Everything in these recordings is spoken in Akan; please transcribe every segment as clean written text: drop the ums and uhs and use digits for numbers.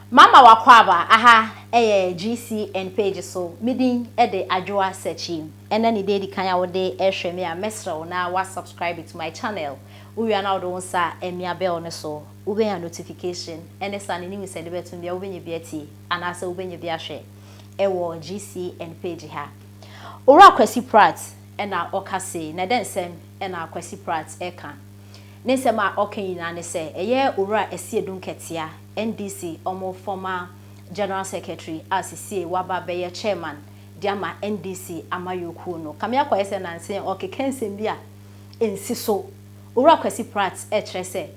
Mama w'akwaaba, aha yɛ GCN page so, me din de Adwoa Sekyim. Ɛnɛ ne da edi kan a wode rehwɛ me a, mɛsrɛ wo na wa subscribe to my channel. Wowie a na wode wo nsa amia bell no so, wobɛnya notification ɛne saa ne news a yɛde bɛto no biara wobɛnya bi atie anaasɛ wobɛnya bi ahwɛ ɛwɔ GCN page ha. Owura Kwasi Pratt na ɔka sei, na ɛdɛn nsɛm na Kwasi Pratt ɛka? Ne nsɛm a ɔka nyinaa ne sɛ ɛyɛ Owura Asiedu Nkɛtea, NDC ɔmo former General Secretary a sesie waba abɛyɛ Chairman de ama NDC amayɔkuo no. Kame akɔyɛ sɛ nansa yi ɔkeka nsɛm bi a ɛnsi so. Owura Kwasi Pratt ɛkyerɛ sɛ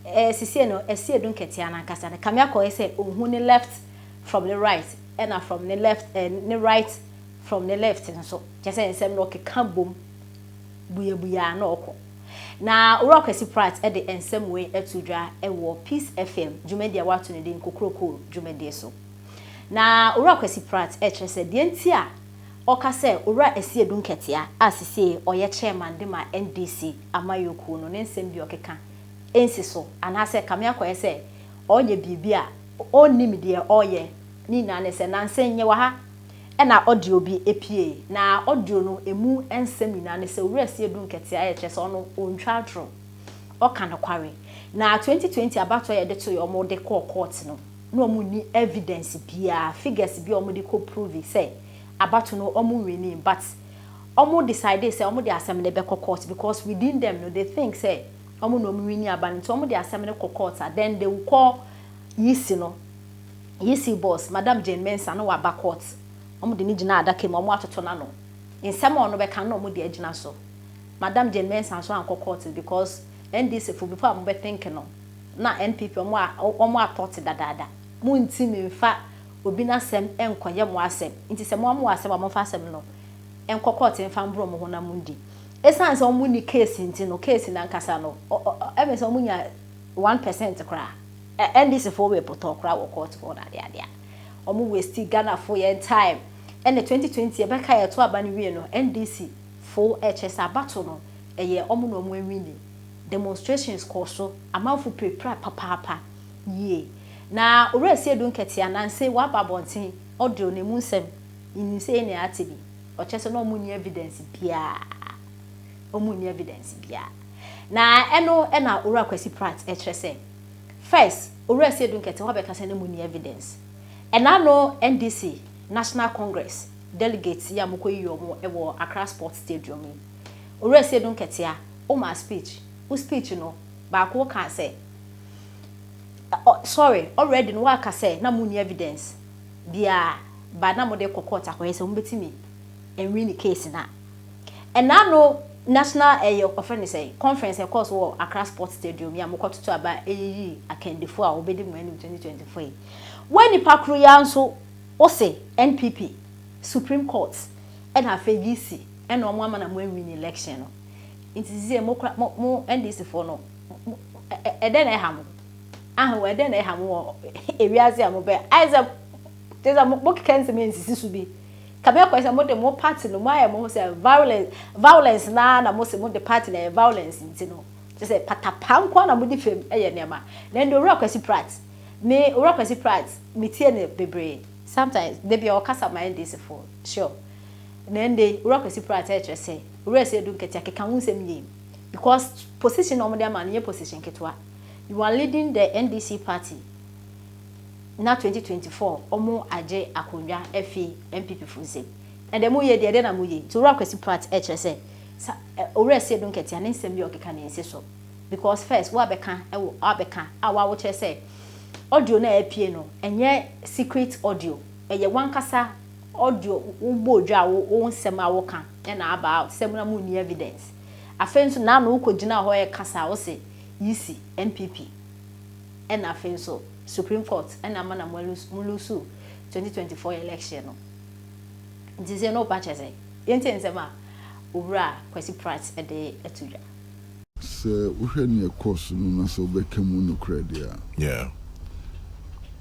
ɛɛ sesie no Asiedu Nkɛtea no ankasa no kame akɔyɛ sɛ ɔnhu ne left from ne right ɛna from ne left ɛɛ ne right from ne left nso. Kyerɛ sɛ nsɛm no ɔkeka bom buyabuyaa na ɔkɔ. Na Owura Kwasi Pratt de nsɛm wei ato dwa wɔ Peace FM dwumadie a wɔato no din Kokroko dwumadie so. Na Owura Kwasi Pratt rekyerɛ sɛ deɛ nti a ɔka sɛ Owura Asiedu Nkɛtea a seesei ɔyɛ Chairman de ma NDC amayɔkuo no ne nsɛm bi a ɔkeka nsi so anaasɛ kame akɔyɛ sɛ ɔreyɛ biribi a ɔnnim deɛ ɔreyɛ ne nyinaa ne sɛ nansa yi yɛwɔ ha Ɛna audio bi epiee, na audio no emu nsɛm nyinaa ne sɛ Owura Asiedu Nkɛtea yɛ kyerɛ sɛ ɔno ɔntwa atoro, ɔka nokware. Na 2020 abatoɔ a yɛde toeɛ a wɔde kɔɔ court no, na wɔn nni evidence biara, figures bi a wɔde kɔ prove sɛ abato no wɔn winning, but wɔn decidee sɛ wɔde asɛm no bɛkɔ court because within them no they think sɛ wɔn na wɔn winni aba no nti wɔde asɛm no kɔ court a then they will call EC no EC boss, Madam Jane Mensah na waba court, wɔde no gyina adaka mu, wɔatoto n'ano. Nsɛm a ɔno bɛka no na wɔde agyina so. Madam Jane Mensah nso ankɔ court because NDC fo before a wɔbɛ think no, na NPP wɔn a wɔn atɔ te dadaada. Montumi mfa obi n'asɛm nkɔyɛ mo asɛm. Nti sɛ mo a mowɔ asɛm a momfa asɛm no nkɔ court mfa mbrɛ mo ho na mondi. Esiane sɛ wɔnni case nti no, case no ankasa no, ɛmɛ sɛ wɔnya 1% koraa. NDC foɔ wei potɔɔ koraa wɔ court hɔ na adeɛ adeɛ a wɔn waste Ghana foɔ yɛn time. Ɛna 2020 yɛbɛka yɛto aba no wie no, NDC foɔ ɛkyɛ sɛ abato no ɛyɛ wɔn na wɔn awini. Demonstrations kɔɔ so, amanfo pirapira papaapa yie. Na Owura Asiedu Nkɛtea nanse waba abɔnten, audio na emu nsɛm nim sɛ yɛn nyinaa ate bi. Ɔkyerɛ sɛ na wɔn nni evidence biara, wɔn nni evidence biara. Na ɛno ɛna Owura Kwasi Pratt ɛkyerɛ sɛ first, Owura Asiedu Nkɛtea wabɛka sɛ ne mu nni evidence. Ɛna no NDC National Congress delegates yi a mokɔ yi wɔn wɔ Accra Sports Stadium yi, Owura Asiedu Nkɛtea woma speech, wo speech no baako ka sɛ, sorry, already no waka sɛ na mo nni evidence biara ba na mo de kɔ court akɔyɛ sɛ mo bɛtumi ɛnwi ne case. Na ɛna no national ɛyɛ ɔfrɛ ne sɛ conference ɛkɔɔ so wɔ Accra Sports Stadium yi a mokɔtoto aba ɛyiyi akandifo a wɔbɛdi mo anim 2024 yi, wɔn nipa koro yi nso ɔsɛ NPP, Supreme Court ɛna afei EC ɛna wɔn ama na mo anwin election no. Nti sisi mo kora mo NDC foɔ no, ɛdɛn na ɛha mo ahu, ɛdɛn na ɛha mo wɔ ewiase a mo bɛ ayɛ sɛ kyerɛ sɛ mo keka nsɛm nsisi so bi kabe akɔ sɛ mo de mo party no mo ayɛ mo ho sɛ violence violence na mo sɛ mo de party na ɛyɛ violence. Nti no kyerɛ sɛ patapa nko na mo de fam ɛyɛ nneɛma. Na ndɛ Owura Kwasi Pratt, me Owura Kwasi Pratt me tie ne bebree sometimes, debi a ɔkasa ma NDC foɔ sure. Na ndɛ Owura Kwasi Pratt ɛkyerɛ sɛ Owura Asiedu Nkɛtea keka ho nsɛm yie because position na wɔn de ama no nyɛ position ketewa. You are leading the NDC party na 2024 wɔn agye akonnwa afi NPP fo nsam na deɛ mo yɛ deɛ deɛ na mo yɛ. Nti Owura Kwasi Pratt ɛkyerɛ sɛ sa Owura Asiedu Nkɛtea ne nsɛm bi a ɔkeka ne nsi so because first wabɛka ɛwɔ wabɛka a wawokyerɛ sɛ audio na ɛpie no ɛnyɛ secret audio, ɛyɛ wankasa audio wobɔ odwa a wo nsɛm a woka ɛna aba out sɛ mo na mo nni evidence. Afei nso naanu wokɔ gyina hɔ ɛkasa a wose EC, NPP ɛna afei nso Supreme Court ɛna ama na mo lose 2024 election no. Nti sɛ no wopa kyerɛ sɛ yɛntie nsɛm a Owura Kwasi Pratt ɛde ato dwa. Sɛ wohwɛ nea ɛkɔɔ so no na sɛ wobɛka mu nokorɛ deɛ a,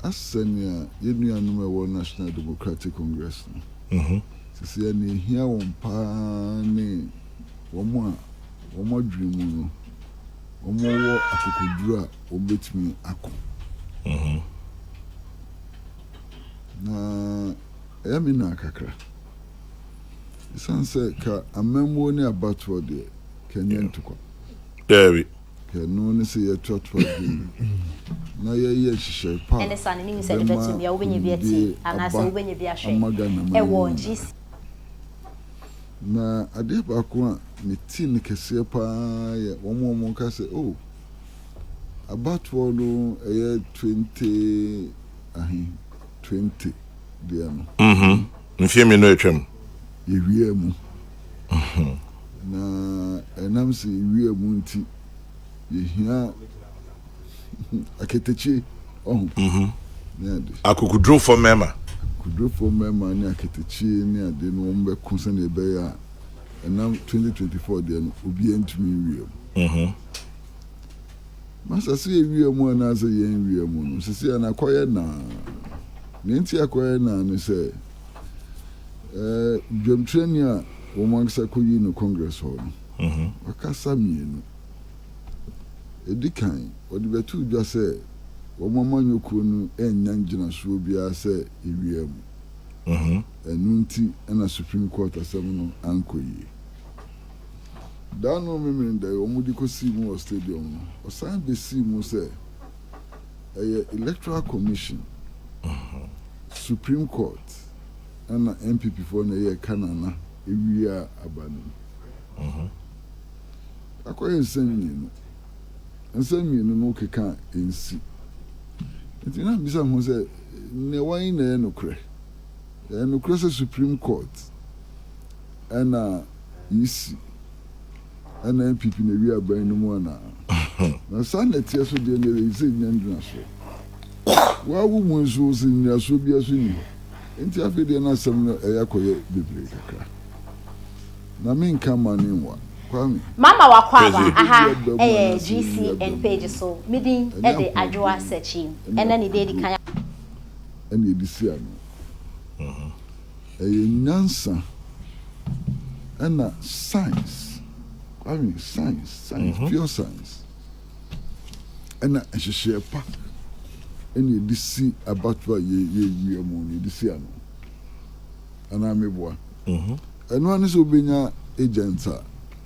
asɛ nea yɛn nuanom a ɛwɔ National Democratic Congress no sisi a nea ehia wɔn paa ne wɔn a wɔn adwene mu no wɔwɔ akokoduro a wɔbɛtumi ako. Ɛyɛ me naa kakra. Ɛsiane sɛ ka amammuo ne abatoɔ deɛ, ka ɛnyɛ ntokwa. Daabi. Ka ɛno ne sɛ yɛtoatoa adwene na yɛyɛ nhyehyɛe pa a Ɛne saa no, ne nyinsɛn de ɛbɛma bɛto bia wobɛnya bi nkonimdie atie anaasɛ aba wobɛnya bi ahwɛ ama Ghana man ɛwɔ no nyinaa. GC. Na adeɛ baako a metee no kɛseɛ pa ara yɛ wɔn a wɔka sɛ, oh, abatoɔ no ɛyɛ 20 ahe, 20 deɛ no. Mfeɛ 2 a atwam. Yɛwiaa mu. Na ɛnam sɛ yɛwiaa mu nti, yɛhia akatakyie, ɔho, ne ade. Akokodurofoɔ mmarima. Akokodurofoɔ mmarima ne akatakyie ne ade no wɔn bɛko sɛdeɛ ɛbɛyɛ a ɛnam 2024 deɛ no obiara ntumi nwia mu. Masa sɛ yɛwia mu anaasɛ yɛnwia mu no, sisi a nakɔyɛ naa. Nea nti akɔyɛ naa ne sɛ dwamtirani a wɔn ankasa kɔyi no Congress hɔ no, wakasa 2. Ɛdi kan, wɔde bɛto dwa sɛ wɔn amanyɔkuo no nnya ngyinasoɔ biara sɛ yɛwia mu. Ɛno nti ɛna Supreme Court asɛm no ankɔ yie. Da no Memeneda yi wɔn de kɔsii mu wɔ stadium no, ɔsan bɛsii mu sɛ ɛyɛ Electoral Commission, Supreme Court, ɛna NPP foɔ na ɛyɛ Kanana ewia aba no mu. Akɔyɛ nsɛm 2. Nsɛm 2 no keka nsi. Nti na bisa ho sɛ, nea wɔn na ɛyɛ nokorɛ? Ɛyɛ nokorɛ sɛ Supreme Court ɛna EC ɛna NPP na ewia aban no mu anaa? Na saa na ɛteɛ so deɛ na ɛyɛ sɛ nya ngyinasoɔ. Wawo mu nso sɛ ngyinasoɔ biara so nni hɔ. Nti afei deɛ n'asɛm no ɛyɛ akɔyɛ bebree kakra. Na menka ma ne nwa. Kwame. Mama wakɔ aba President. aha ɛyɛ GCN page so. Me din ɛde Adwoa Sɛkyi. Ɛnɛ ne de edi kan. Ɛna yɛde si ano. Ɛyɛ nyansa ɛna science. Kwame, science, science, pure science. Ɛna nhyehyɛe pa ɛna yɛde si abatoɔ a yɛwia mu no yɛde si ano. Anaa meboa. Ɛno ara ne sɛ wobɛnya agent a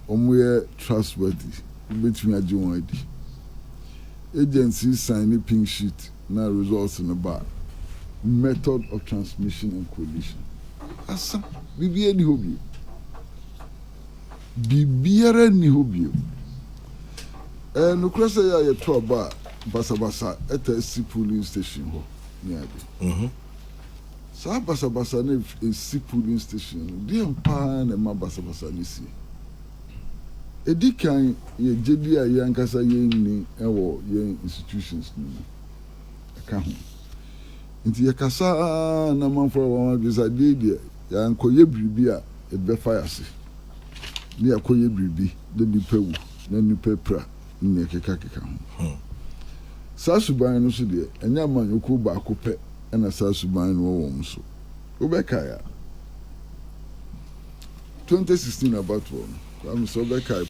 wɔyɛ trustworthy, wobɛtumi agye wɔn adi. Agents yi sign ne pink sheet na results no ba a, method of transmission and collation. Asa, biribiara nni hɔ bio. Biribiara nni hɔ bio. Ɛyɛ nokorɛ sɛ yɛ a yɛto aba a basabasa ɛta si polling station hɔ ne ade. Saa basabasa no esi polling station no, deɛ paa na ɛma basabasa no sie? Ɛdi kan yɛ gyedi a yɛn ankasa yɛnni wɔ yɛn institutions no mu. Ɛka ho. Nti yɛkasa na amanfoɔ a wɔn adwene sɛ adeɛ yi deɛ yɛankɔyɛ biribi a ɛbɛfa yɛ ase. Ne yɛakɔyɛ biribi na nipa wu na nipa pira ne nea ɛkekakeka ho. Saa suban no so deɛ ɛnyɛ amanyɔkuo baako pɛ ɛna saa suban no wɔ wɔn so. Wobɛkae a 2016 abatoɔ no, Kwame sɛ wobɛkae.